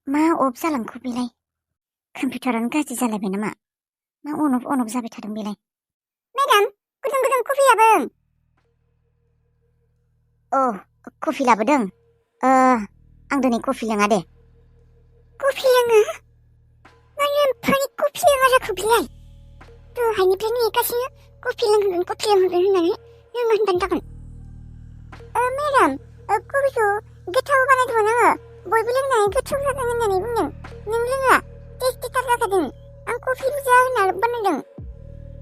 मा अफ जालांखो बेलाय कम्पिउटारानो गाज्रि जालायबाय नामा मा अन अफ जाबाय थादों बेलाय मेडाम गुदुं गुदुं कफि लाबों कफि लाबोदों आं दिनै कफि लोङा दे कफि लोङो मानो एम्फानि कफि लोङा जाखो बेलाय दहायनिफ्रायनो नेगासिनो कफि लोंहोगोन होननानै लोङा होनबानो जागोन मेडाम कफिखौ गोथाव बानायदोंमोन आङो बयबो लोंनानै गोथाव जादों होननानै बुंदों नों लोङा टेस्टिथार जाखादों आं कफि बुरजा होना बानायदों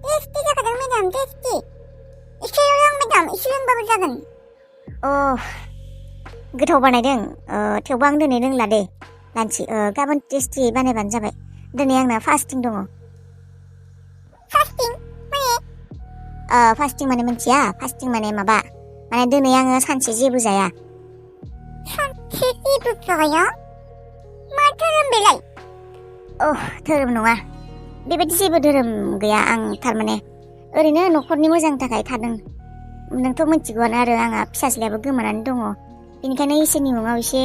टेस्टि जाखादों मेडाम टेस्टि एसेल' लों मेडाम एसे लोंबाबो जागोन गोथाव बानायदों थेवबो आं दिनै लोंला दे लानसि गाबोन टेस्टि बानायबानो जाबाय दिनै आंना फास्टिं दङ फास्टिं माने फास्टिं माने मिन्थिया फास्टिं माने माबा माने दिनै आङो सानसे जेबो जाया सानसे जेबो जाया मा धोरोम बेलाय धोरोम नङा बेबायदि जेबो धोरोम गैया आं थारमाने ओरैनो न'खरनि मोजांनि थाखाय थादों नोंथ' मिथिगौआनो आरो आंहा फिसाज्लायाबो गोमानानै दङ बेनिखायनो इसोरनि मुङाव एसे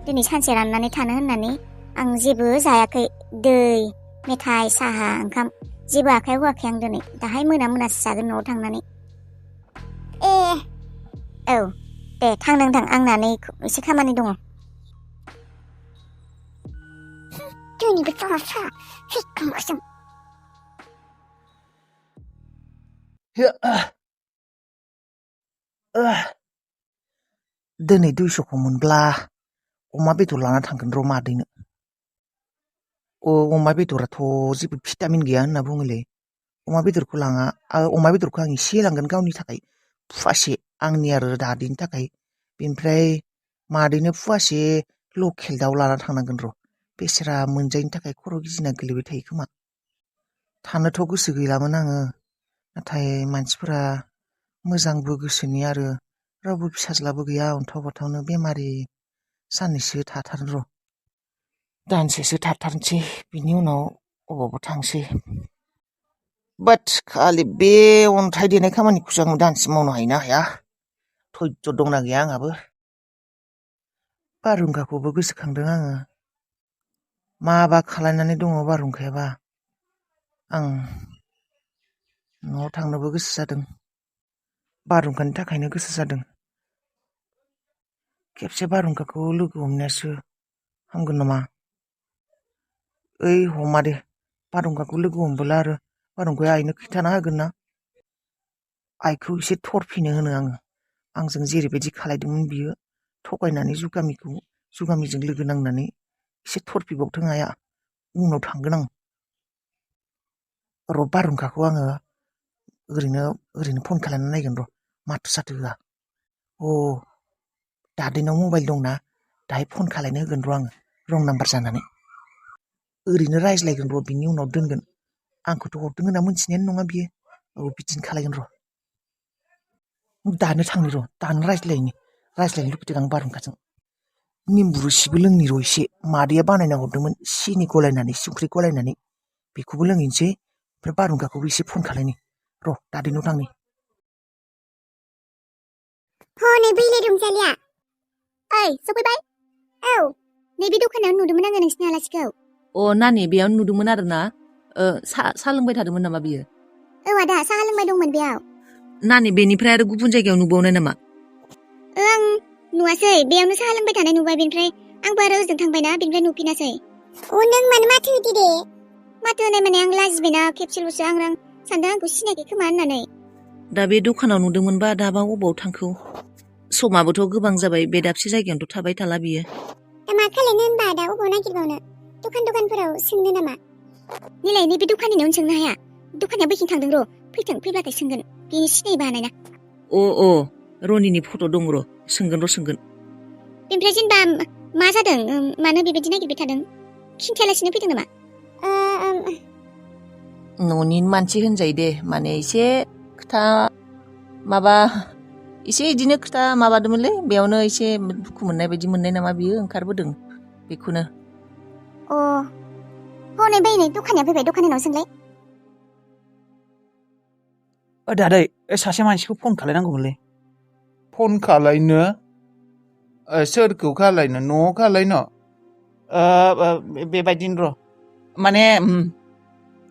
दिनै सानसे राननानै थानो होननानै आं जेबो जायाखै दै मेथाइ साहा ओंखाम जेबो आखायाव होआखै आं दिनै दाहाय मोनासो जागोन न'आव थांनानै औ दे थां नोंथां आंना नै एसे खामानि दङ दिनैबो जासा फैखांगासिनो दिनै 200खौ मोनब्ला अमा बेदर लाना थांगोन र' मादैनो अमा बेदराथ' जेबो भिटामिन गैया होनना बुङोलै अमा बेदरखौ लाङा अमा बेदरखौ आं एसे लांगोन गावनि थाखाय फुवासे आंनि आरो दादैनि थाखाय बेनिफ्राय मादैनो फुवासे लकेल दाउ लाना थांनांगोन र' बेसेरा मोनजायैनि थाखाय खर' गिदिंना गोलैबाय थायो खोमा थानोथ' गोसो गैलामोन आङो नाथाय मानसिफोरा मोजांबो गोसोनि आरो रावबो फिसाज्लाबो गैया अन्थाव बाथावनो बेमारि साननैसो थाथारन र' दानसेसो थाथारनोसै बिनि उनाव अबावबा थांसै बाट खालि बे अन्थाइ देनाय खामानिखौसो आं दानसे मावनो हायोना हाया धैर्य दंना गैया आंहाबो बारहुंखाखौबो गोसोखांदों आङो माबा खालायनानै दङ बारहुंखायाबा आं न'आव थांनोबो गोसो जादों बारहुंखानि थाखायनो गोसो जादों खेबसे बारहुंखाखौ लोगो हमनायासो हामगोन नामा हमा दे बारहुंखाखौ लोगो हमबोला आरो बारहुंखाया आइनो खिन्थाना होगोन ना आइखौ एसे थरफिनो होनो आङो आंजों जेरैबायदि खालायदोंमोन बियो थगायनानै जुगामिजों लोगो नांनानै एसे थरफिबावथों आइया उनाव थांगोन आं र' बारहुंखाखौ आङो ओरैनो फन खालामनानै नायगोन र' माथो साथो होआ दादैनाव मबाइल दंना दाहाय फन खालायनो होगोन र' आङो रं नाम्बार जानानै ओरैनो रायज्लायगोन र' बिनि उनाव दोनगोन आंखौथ' हरदों होनना मोनथिनायानो नङा बियो बिदिनो खालायगोन र' दानो थांनि र' दानो रायज्लायनो लुबैदों आं बारहुंखाजों निम्बु रोसिबो लोंनि र' एसे मादैया बानायना हरदोंमोन सिनि गलायनानै संख्रि गलायनानै बेखौबो लोंहैनोसै ओमफ्राय बारहुंखाखौबो एसे फन खालायनि र' दादैनाव थांनि हनै बैलाय रंजालिया ओइ सफैबाय नैबे दखानाव नुदोंमोन आङो नोंसिनि आलासिखौ नानि बेयावनो नुदोंमोन आरो ना सा लोंबाय थादोंमोन नामा बियो आदा साहा लोंबाय दंमोन बेयाव नानि बेनिफ्राय आरो गुबुन जायगायाव नुबावनाय नामा आं नुवासै बेयावनो साहा लोंबाय थानाय नुबाय बेनिफ्राय आंबो आरो ओजों थांबायना बेनिफ्राय नुफिनासै नों मानो माथो होदो दे माथो होनाय माने आं लाजिबायना खेबसेल'सो आं सानदों आंखौ सिनायाखै खोमा होननानै दा बे दखानाव नुदोंमोनबा दाबा अबाव थांखो समाबोथ' गोबां जाबाय बे दाबसे जायगायावनोथ' थाबाय थाला बियो दा मा खालायनो होनबा दा अबाव नागिरबावनो दखानफोराव सोंनो नामा निलाय नैबे दखानिनावनो सोंनो हाया दखानिया बैथिं थांदों र' फैब्लाथाय सोंगोन बेनि सिनायबा हानाय ना रनिनि फट' दं र' सोंगोन बेनिफ्राय जेनेबा मा जादों मानो बेबायदि नागिरबाय थादों खिन्थायालासिनो फैदों नामा न'नि मानसि होनजायो दे माने एसे खोथा एसे इदिनो खोथा माबादोंमोनलै बेयावनो एसे दुखु मोननाय बायदि मोननाय नामा बियो ओंखारबोदों बेखौनो हनै बैनै दखानिया फैबाय दखानिनाव सोंलाय दादै सासे मानसिखौ फन खालायनांगौमोनलै फन खालायनो सोरखौ खालायनो न'आव खालायनो बेबायदिनो र'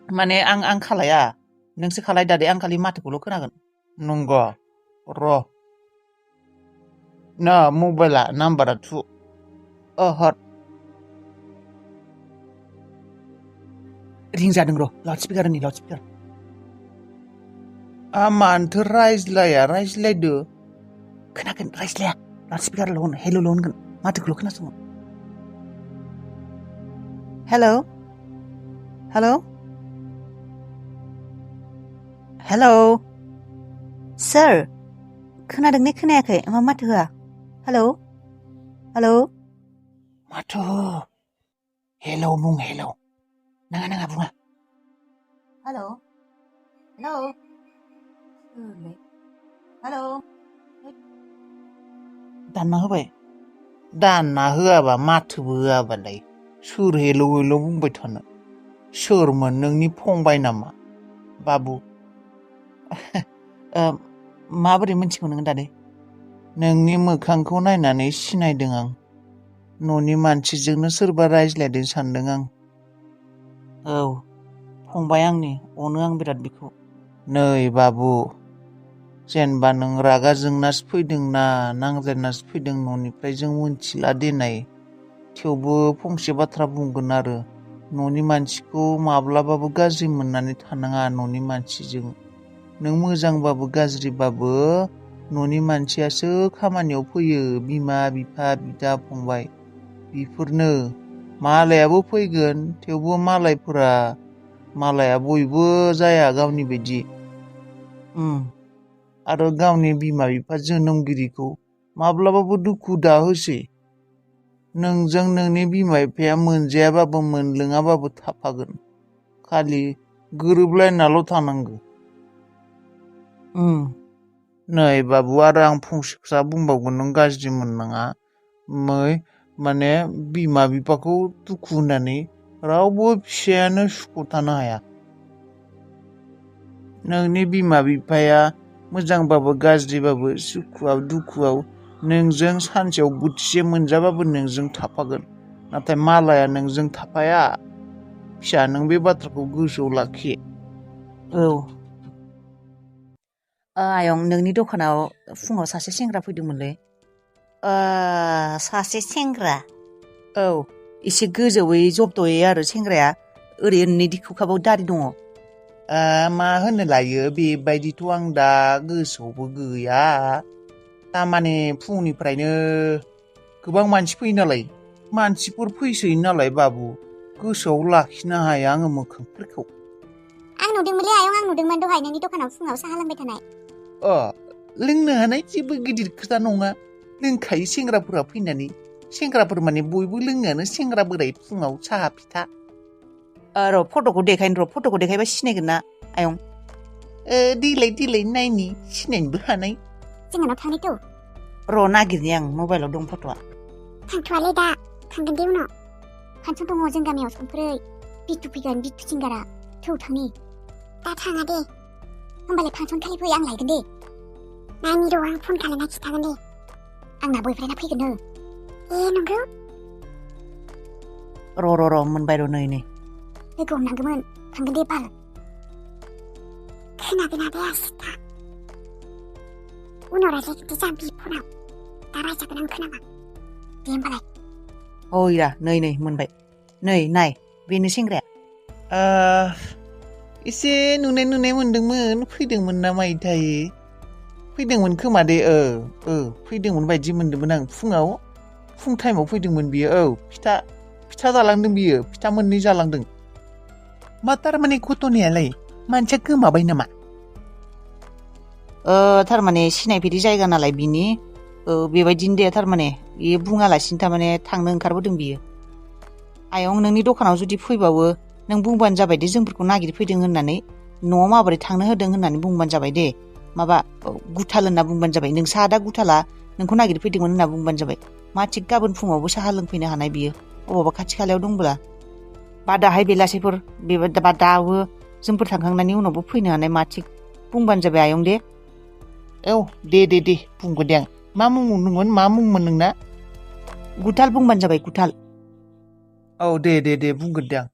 माने आं खालाया नोंसो खालाय दादै आं खालि माथोखौल' खोनागोन नंगौ र' ना मबाइला नाम्बारा थु हर रिं जादों र' लाउड स्पिकार मानोथो रायज्लायदो खोनागोन रायज्लाया लाउड स्पिकारल' होन हेल'ल' होनगोन माथोखौल' खोनासंगोन हेलौ सोर खोनादों ने खोनायाखै मा माथो होआ हेलौ माथो हेलौ बुं हेलौ नाङा बुङा हेलौ दानना होआबा माथोबो होआबालाय सोर हेलौ बुंबाय थानो सोरमोन नोंनि फंबाय नामा बाबु माबोरै मिथिगौ नोङो दादै नोंनि मोखांखौ नायनानै सिनायदों आं न'नि मानसिजोंनो सोरबा रायज्लायदों सानदों आं औ फंबाय आंनि अनो आं बिराद बेखौ नै बाबु जेनेबा नों रागा जोंनासो फैदोंना नांज्लायनासो फैदों न'निफ्राय जों मिथिला देनाय थेवबो फंसे बाथ्रा बुंगोन आरो न'नि मानसिखौ माब्लाबाबो गाज्रि मोननानै थानाङा न'नि मानसिजों नों मोजांबाबो गाज्रिबाबो न'नि मानसियासो खामानियाव फैयो बिमा बिफा बिदा फंबाय बेफोरनो मालायाबो फैगोन थेवबो मालाया बयबो जाया गावनि बायदि आरो गावनि बिमा बिफा जोनोमगिरिखौ माब्लाबाबो दुखु दाहोसै नोंजों नोंनि बिमा बिफाया मोनजायाबाबो मोनलोङाबाबो थाफागोन खालि गोरोबलायनाल' थानांगौ नै बाबु आरो आं फंसे खोथा बुंबावगोन नों गाज्रि मोननाङा माने बिमा बिफाखौ दुखु होनानै रावबो फिसायानो सुखुआव थानो हाया नोंनि बिमा बिफाया मोजांबाबो गाज्रिबाबो सुखुआव दुखुआव नोंजों सानसेयाव बोथिसे मोनजाबाबो नोंजों थाफागोन नाथाय मालाया नोंजों थाफाया फिसा नों बे बाथ्राखौ गोसोआव लाखि औ आयं नोंनि दखानाव फुङाव सासे सेंग्रा फैदोंमोनलै सासे सेंग्रा औ एसे गोजौयै जब्द'यै आरो सेंग्राया ओरैनो दिखुखाबाव दारि दङ मा होनो लायो बेबायदिथ' आं दा गोसोआवबो गैया तारमाने फुंनिफ्रायनो गोबां मानसि फैयो नालाय मानसिफोर फैसोयो नालाय बाबु गोसोआव लाखिनो हाया आङो मोखांफोरखौ आं नुदोंमोनलै आयं आं नुदोंमोन दहाय नोंनि दखानाव फुङाव साहा लोंबाय थानाय लोंनो हानाय जेबो गिदिर खोथा नङा लोंखायो सेंग्राफोरा फैनानै सेंग्राफोर माने बयबो लोङोआनो सेंग्रा बोराय फुङाव साहा फिथा र' फट'खौ देखायबा सिनायगोन ना आयं देलाय नायनि सिनायनोबो हानाय जोंहानाव थांनायथ' र' नागिरनि आं मबाइलाव दं फट'आ थांथ'वालै दा थांगोन दे उनाव फांसन दङ जों गामियाव समफोरै बिथु फैगोन बिथु सिंगारा थौ थांनि दा थाङा दे होमबालाय फांसन खालि फै आं लायगोन दे नायनि र' आं फन खालामना खिथागोन दे आंना बयफ्रेन्डआ फैगोन नंगौ र' मोनबाय र' नै लोगो हमनांगौमोन थांगोन दे बाल खोनागोना दे आसिथा उनाव रायज्लायगोन दे जाम्बि फनाव दा रायजागोन आं खोनाबा दे होमबालाय ओइरा नै मोनबाय नै नाय बेनो सेंग्राया एसे नुनाय मोनदोंमोन फैदोंमोन ना मायोथाय फैदोंमोन खोमा दे फैदोंमोन बायदि मोनदोंमोन आं फुं टाइमाव फैदोंमोन बियो फिथा जालांदों बियो फिथा मोननै जालांदों मा थारमाने घटनायालाय मानसिया गोमाबाय नामा थारमाने सिनायफेरि जायगा नालाय बिनि बेबायदिनो दे थारमाने बेयो बुङालासिनो थारमाने थांनो ओंखारबोदों बियो आयं नोंनि दखानाव जुदि फैबावो नों बुंबानो जाबाय दे जोंफोरखौ नागिरफैदों होननानै न'आव माबोरै थांनो होदों होननानै बुंबानो जाबाय दे माबा गुथाल होनना बुंबानो जाबाय नोंसा आदा गुथाला नोंखौ नागिरफैदोंमोन होनना बुंबानो जाबाय मा थिग गाबोन फुङावबो साहा लोंफैनो हानाय बियो अबावबा खाथि खालायाव दंब्ला बा दाहाय बेलासिफोर बा दाबो जोंफोर थांखांनायनि उनावबो फैनो हानाय मा थिग बुंबानो जाबाय आयं दे औ दे बुंगोन दे आं मा मुंमोन नोंना गुथाल बुंबानो जाबाय गुथाल औ दे बुंगोन दे आं।